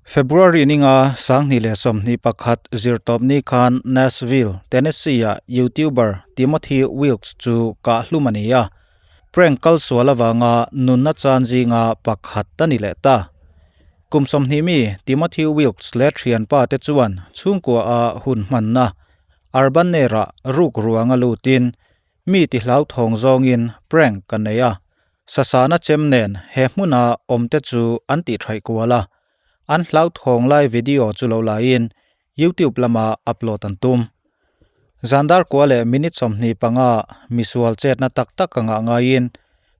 February ninga 2021 zirtawpni khan Nashville, Tennessee-ah YouTuber Timothy Wilks chu kah hlum a ni a, prank kal sual avanga nunna chan zinga pakhat a ni leh ta. Kum 20 mi Timothy Wilks leh thianpa te chuan chhungkua a hun hmanna Urbanera ruk ruanga lutin mi ti hlau thawng zawngin prank ka nei a, sasana chem nen he hmuna awmte chu an ti thaih kual a. An hlau thawng lai video chu lo laiin YouTube lama upload an tum. Zandar kua leh minute 25 misual chetna tak tak anga ngaiin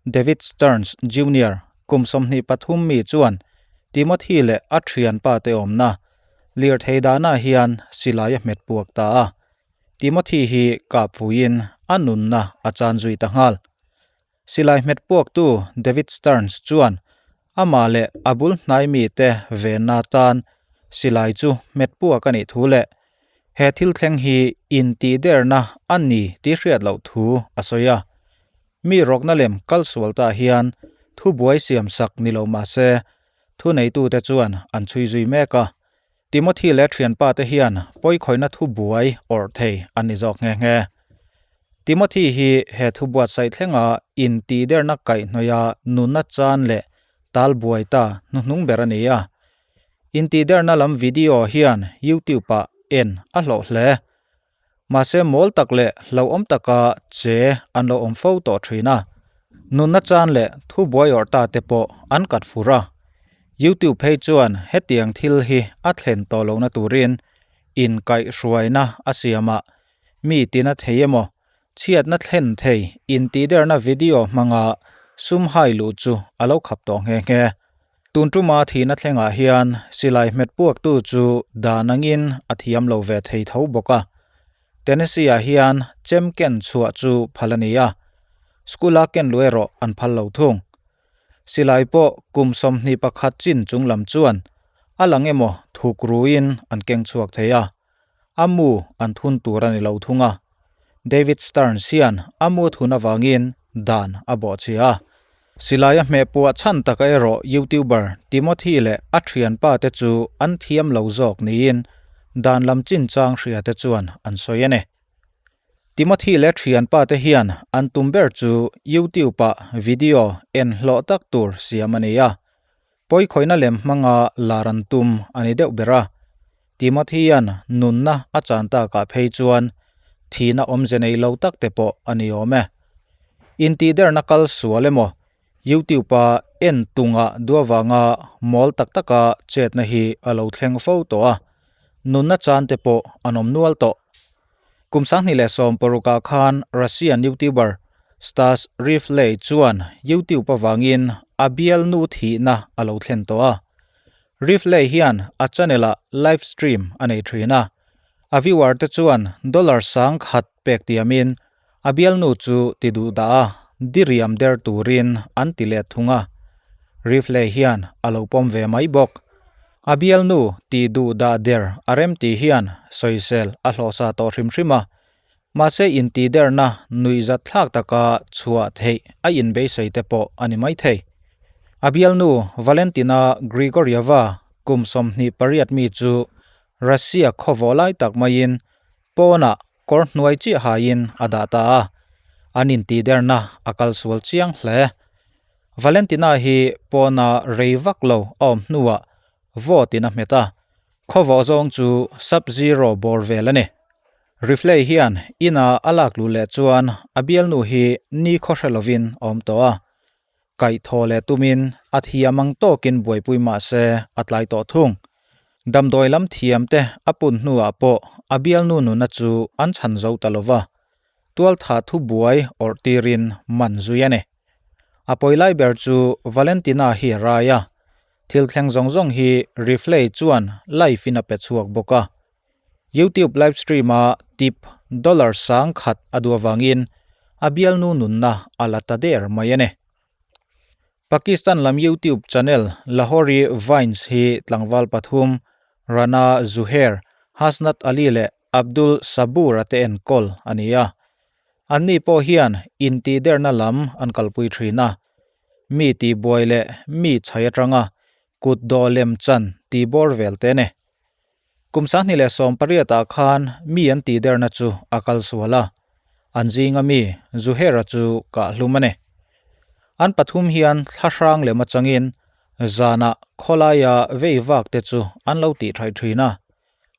David Stearns Jr. Kum 23 mi chuan Timothy leh a thian pa te awmna lir thei dana hian silai a hmet puak ta a. Timothy hi kap fuin a nunna a chan zui ta nghal. Silai hmet puak tu David Stearns chuan ama le abul hnai mi te ve na tan silai chu hmet puak ani thu le he thil thleng hi in ti der na ani ti hriat lo thu a soya mi rokna lem kal sual ta hian thu buai siam sak ni lo ma se thu nei tu te chuan an chui zui meka Timothy le thian pa te hian poi khoina thu buai or thei ani zawk nge nge Timothy hi he thu buat sai thlenga in ti der na kai hnoya nunna chan le tal buai ta nu hnung ber ani a in ti der na lam video hian YouTube pa en a hlo hle ma se mol tak le hlo om taka che an lo om fo to thina nunna chan le thu buai or ta te po an kat fura YouTube phei chuan hetiang thil hi a thlen to lo na turin in kai hruaina a siama mi tina theiemo chhiat na thlen thei in ti der na video hmanga sum hai lu chu alo khap to nge nge tun tuma thi na thlenga hian silai hmet puak tu chu danangin a thiam lo ve thei tho boka Tennessee a hian chemken chua chu phalania skula ken luero an phal lo thung silai po kum 21 chin chunglam chuan alangemo thuk ruin an keng chuak theia amu an thun tur ani lo thunga David Stearns hian amu thuna wangin dan a bo chia silai a hme puwa chan taka ero YouTuber Timothy le a thian pa te chu an thiam lo zawk niin dan lam chin chang hria te chuan an sawi ani Timothy le thian pa te hian an tum ber chu YouTube pa video en hlo tak tur siam ani a poi khoina lem hmanga laran tum ani deuh bera Timothy an nunna a chan ta ka phei chuan thina awmze nei lo tak te pawh ani awm e in ti der na kal sual emaw YouTube pa en tunga duawanga mol tak taka chetna hi alo thleng fo to a nunna chan te pawh an awm nual to kum 2016 khan Russian YouTuber Stas Rifley chuan YouTube awangin a bial nu thi na alo thlen to a Rifley hian a channel a live stream anei thina a viewer te chuan dollar sang khat pek tiamin a bial nu chu ti du da a diriam der turin an ti le thunga Rifley hian alo pawm ve mai bawk a bial nu ti du da der arem ti hian soisel a hlosa to hrim hrima ma se in ti der na nui zat thlak taka chua thei a in beisei te pawh ani mai thei a bial nu Valentina Grigorieva kum 28 mi chu Russia khawvolai tak maiin pawna kawr hnuai chi hain a dah ta a an in ti der na a kal sual chiang hle Valentina hi pawna reivak lo a awm hnuah votin a hmet a khawvo zawng chu sub zero bawr vel ani Rifley hian ina alak lu leh chuan a bial nu hi ni khaw hre lovin a awm tawh a kai thaw leh tumin a thiamang tawkin buaipui ma se a tlai tawh thung damdawi lam thiam te a pun hnuah pawh a bial nu nuna chu an chhan zo ta lova tual tha thu buai awrh tirin man zui ani a pawilai ber chu Valentina hi raya thil thleng zawng zawng hi Rifley chuan live in a pe chhuak bawk a YouTube live stream a tip dollar sang khat a duawangin a bial nu nunna a la ta der mai ani Pakistan lam YouTube channel Lahori Vines hi tlangwal pathum Rana Zuhair Hasnat Ali le Abdul Sabur ate en kol ania anni pawh hian in ti derna lam an kalpui thina mi ti buai le mi chhai atanga kut do lem chan ti bawr vel te ni. Kum 2018 ah khan mi an tih derna chu a kal sual a, an zinga mi Zuhera chu kah hlum a ni. An pathum hian thlahrang lem atangin zanah khawlaia vei vak te chu an lo tih thaih thin a.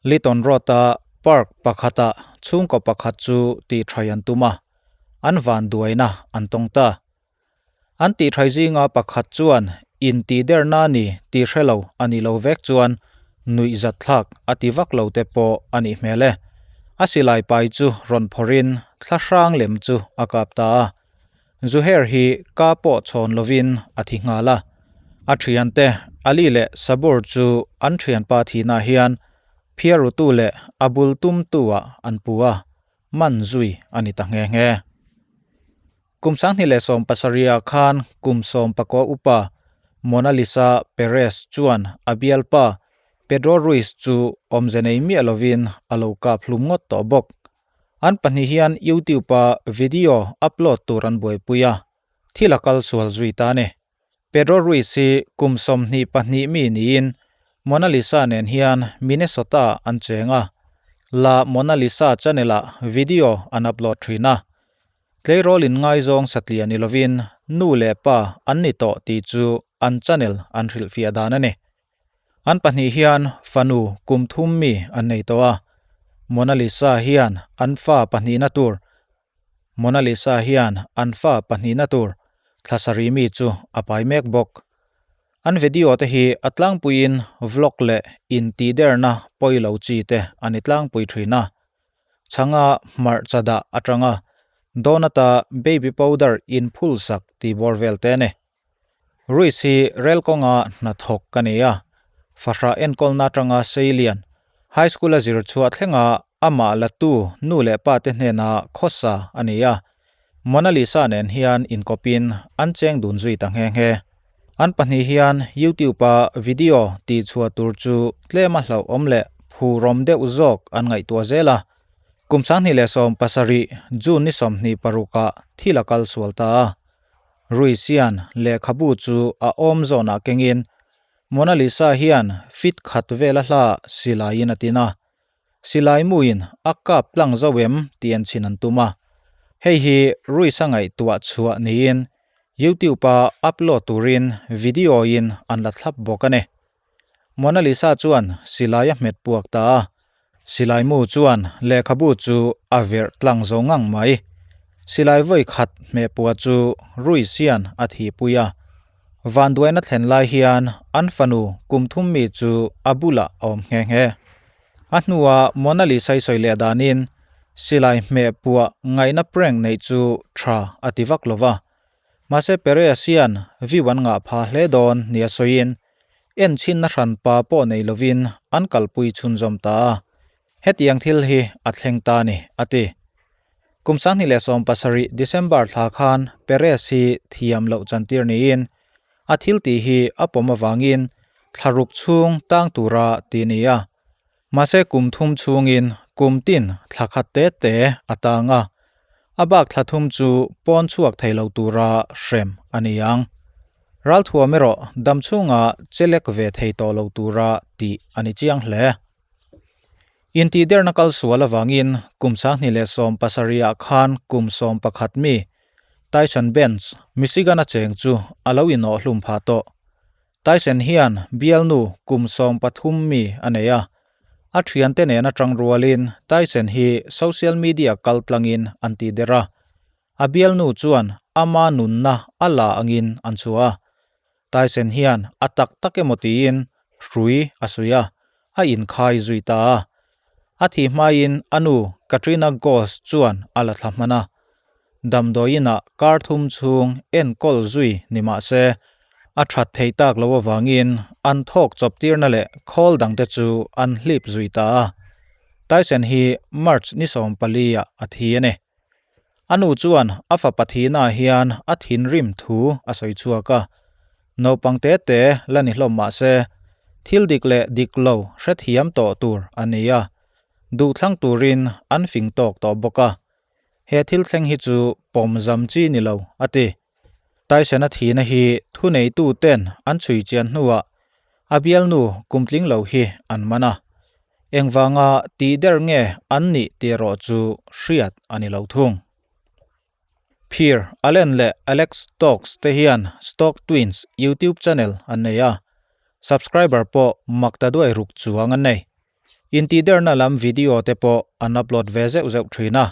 Lytton Road-a park pakhatah chhungkaw pakhat chu tih thaih an tum a, an vanduaina an tawng ta. An tih thaih zinga pakhat chuan intih derna ni tih hre lo a nih lo vek chuan nuih zat thlak a ti vak lo te pawh a nih hmel e. A silai pai chu rawn phawrhin thlahrang lem chu a kap ta a. Zuhair hi ka pawh chhawn lovin a thi nghal a. A thiante Ali leh Sabur chu an thianpa thihna hian phiarutu leh a bul tumtu ah an pu a, man zui a ni ta nghe nghe. Kum 2017 ah khan kum 19 upa Mona Lisa Perez chuan a bialpa Pedro Ruiz chu awmze nei miah lovin a lo kap hlum ngawt tawh bawk. An pahnih hian YouTube-a video upload tur an buaipui a, thil a kal sual zui ta a ni. Pedro Ruiz hi kum 22 mi niin Mona Lisa nen hian Minnesota an cheng a, La Mona Lisa channel-ah video an upload thin a. Tleirawl inngaizawng satliah ni lovin nu leh pa an ni tawh tih chu an channel an hrilhfiah dan a ni. An pahnih hian fanu kum thum mi an nei tawh a, Mona Lisa hian an fa pahnihna tur Mona Lisa hian an fa pahnihna tur thla sarih mi chu a pai mek bawk. An video te hi a tlangpuiin vlog leh intihderna pawi lo chi te a ni tlangpui thin a. Chhanga hmarcha dah atanga donut-a baby powder inphul sak tih bawr vel te a ni. Ruiz hi rel kawnga hnathawk ka ni a, fahrah enkawlna atanga Seilian High School a zir chhuah thlenga amah latu nu leh pa te hnena khawsa a ni a, Mona Lisa nen hian inkawpin an cheng dun zui ta nghe nghe. An pahnih hian YouTube-a video tihchhuah tur chu tlema hlauhawm leh phurawm deuh zawk an ngaihtuah zel a, kum 2017 June ni 26 ah thil a kal sual ta a. Ruiz hian lehkhabu chu a awm zawnah kengin Mona Lisa hian fit khat vela hla silaiin a tin a, silai muin a kap tlang zo em tih an chhin an tum a. Hei hi Ruiz a ngaihtuah chhuah niin YouTube-a upload turin video-in an la thlap bawk a ni. Mona Lisa chuan silai a hmet puak ta a, silai mu chuan lehkhabu chu a verh tlang zo ngang mai. Silai vawi khat hmeh pua chu Ruiz hian a thihpui a, vanduaina thlen lai hian an fanu kum thum mi chu a bulah a awm nghe nghe. A hnua Mona Lisa i sawi leh danin silai hmeh pua ngaihna prank neih chu tha a ti vak lo va, Mahse Perez hian view an ngah pha hle dawn nia sawiin en chhinna hran pa pawh nei lovin an kalpui chhunzawm ta a, hetiang thil hi a thleng ta ni, a ti. Kum 2017 December thla khan Perez hi thiam loh chantir niin a thil tih hi a pawm avangin thla ruk chhung tang tura ti ni a. Mahse kum thum chhungin kum tin thla khat te te a tang a, a bak thla thum chu pawn chhuak thei lo tura hrem a ni ang. Ralthuam erawh dam chhunga chelek ve thei tawh lo tura tih a ni chiang hle. Intihderna kal sual avangin kum 2017 ah khan kum 11 mi Tyson Benz, Michigan a cheng chu a lo inawhhlum phah tawh. Tyson hian bialnu kum 13 mi a nei a, a thiante nen atang rualin Tyson hi social media kal tlangin an tih der a, a bialnu chuan ama nunna a la angin an chhuah a. Tyson hian a tak tak emaw tiin hrui a suih a, a inkhai zui ta a. A thih hmain a nu Katrina Goss chuan a la thla hman a. Damdawiinah kar thum chhung enkawl zui ni mah se, a that theih tak loh avangin an thawk chawp tirna leh khawl dangte chu an hlip zui ta a. Tyson hi March ni 14 ah a thi a ni. A nu chuan a fapa thihnaah hian a thinrim thu a sawi chhuak a, naupang te te la ni hlawm mah se, thil dik leh dik lo hrethiam tawh tur a ni a, duhthlang turin an fing tawk tawh bawk a, he thil thleng hi chu pawm zam chi ni lo, a ti. Tyson-a thihna hi thuneitu ten an chhui chian hnuah. A bialnu kumtling lo hi an man a. Engvanga tihder nge an nih tih erawh chu hriat a ni lo thung. Phir Allen leh Alex Stokes te hian Stoke Twins YouTube channel an nei a, subscriber pawh mak ta duai ruk chuang an nei. Intihderna lam video te pawh an upload ve zeuh zeuh thin a.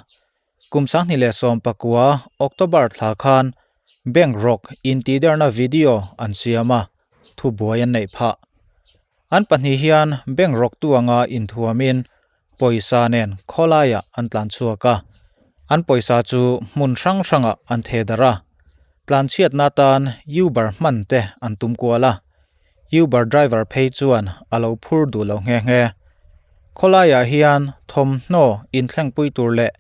Kum 2019 October thla khan Bank rawk intihderna video an siam a, thubuai an neih phah. An pahnih hian bank rawktu anga inthuamin pawisa nen khawlaiah an tlan chhuak a, an pawisa chu hmun hrang hrangah an theh darh a, tlanchhiatna atan Uber hman te an tum kual a, Uber driver phei chuan a lo phur duh lo nghe nghe. Khawlaiah hian thawmhnaw inthlengpui tur leh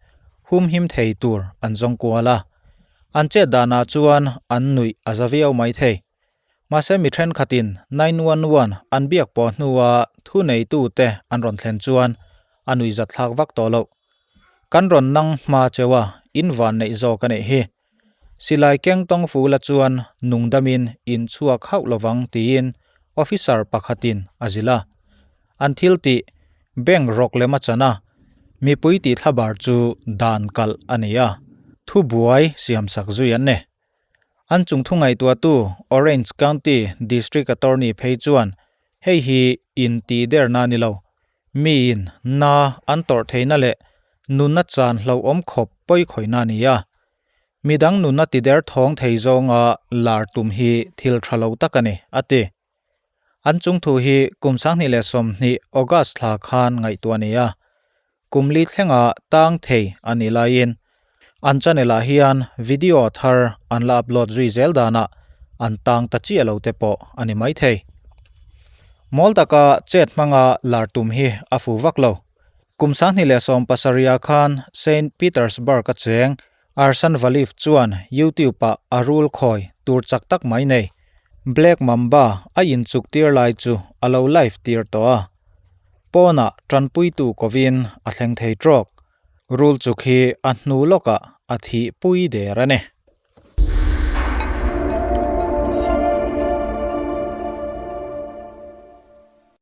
humhim thei tur an zawng kual a, an chet danah chuan an nuih a za viau mai thei. Mahse mi thenkhatin 911 an biak pawh hnua thuneitute an rawn thlen chuan a nuihzat thlak vak tawh loh. Kan rawn nang hma cheu a, in van neih zawk a neih hi. Silai keng tawng fula chuan nungdamin in chhuak hauh lovang tiin officer pakhatin a zilh a. An thil tih bank rawk lem a chan a, mipui tih thlabar chu dan kalh a ni a, thubuai siamsak zui an ni. An chungthu ngaihtuahtu Orange County District Attorney phei chuan hei hi intihderna a ni lo, miin na an tawrh theihna leh nunna chan hlauhawm khawp pawikhawihna a ni a. Midang nunna tider thawng thei zawnga lar tum hi thil tha lo tak a ni, a ti. An chungthu hi kum 2020 August thla khan ngaihtuah a ni a, kum li thlenga tang thei a nih laiin an channel ah hian video thar an la upload zui zel danah an tang ta chiah lo te pawh a ni maithei. Mawl taka chet hmanga lar tum hi a fu vak lo. Kum 2017 ah khan Saint Petersburg a cheng Arsan Valiv chuan YouTube ah a rul khawi tur chak tak mai nei Black Mamba a inchuk tir lai chu a lo live tir tawh a. Pawnah tanpuitu kovin a thleng thei trawk. Rul chuk hi a hnu lawkah a thih pui der a ni.